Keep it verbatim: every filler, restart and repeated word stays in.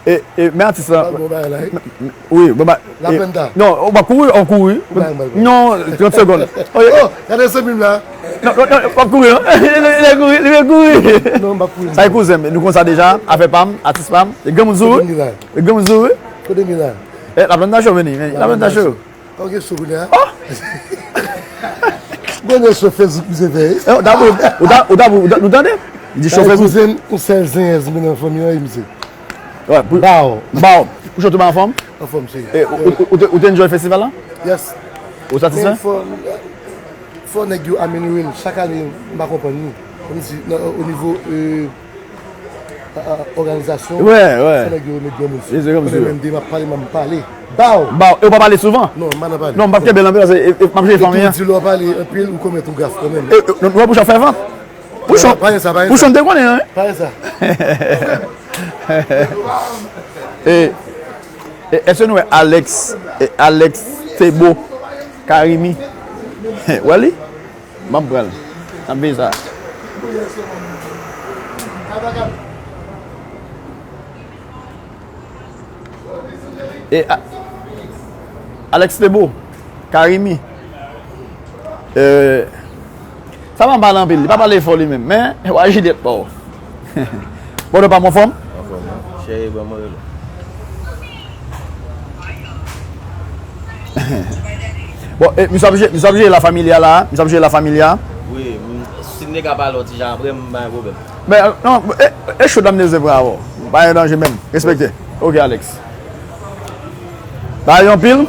E, e, men atis la. Bon bagay la, wi. Wi, bon ba. La Planta. Non, w ap kouri, w ap kouri. Ou pa mal. Non, trant segonn. Oh, Oh, gade se mim la. Non, non, non, w ap kouri, non. Li vle kouri, li vle kouri. Non, m pa kouri. Sa e kouzen m, nou konn sa deja. Afè pa m, atis pa m. E granmoun sou, Kote m la? E granmoun sou, wi. Kote m la? E, la Planta show vini, men. La Planta show. Ok, sou kounye a. Gade sou Facebook, msye fè. E, ou ta, ou ta, ou ta, nou tande? Li di show Facebook. Kouzen, yon sèl zenyèz mwen nan fanmi an, msye. Wi, pou, Bow. Bow. Pou show tou anfòm? Anfòm, cheri. E, ou, ou, ou te, ou te enjoy festival la? Yes. Ou satisfè? Men fò, fò nèg yo amelyore l chak ane, m pa konprann li. Kòmsi, nan, o nivo, euh, a, a, òganizasyon, Wè, wè. Fò nèg yo remèt granmoun. Yes, granmoun. Konnen menm de m ap pale, m ap pale. Bow! Bow, e ou pa pale souvan? Non, m pa nan pale. Non, m p ap kenbe l anpil, paske e, e, m ap jere fanmi an. Di lè w pale anpil, ou komèt yon gaf kanmenm. E, e, nou, nou wè pou chak fè vant. Pouchon, Pa gen sa, pa gen Pouchon sa. Te konnen, hein? Pa gen sa. E, e, èske nou wè Alex, e, Alex Tebo, Karimi? Wè li? M ap pran l. N ap veye sa. E, a, Alex Tebo, Karimi. Euh, sa pa pale anpil, li pa pale fò li menm, men w a jide pa w. Bon, nou pa mwen fòm? Anfòm, wi. Cheri, ban mwen rele. Bon, e, misye ap jere, misye ap jere La Familia la, misye ap jere La Familia. Wi, m, si m te ka pale yon ti jan apre, m pa gen pwoblèm. Men, non, e, e show la m te bezwen pran avè w. Pa gen danje menm. Respekte. Ok, Alex. Ba yo anpil.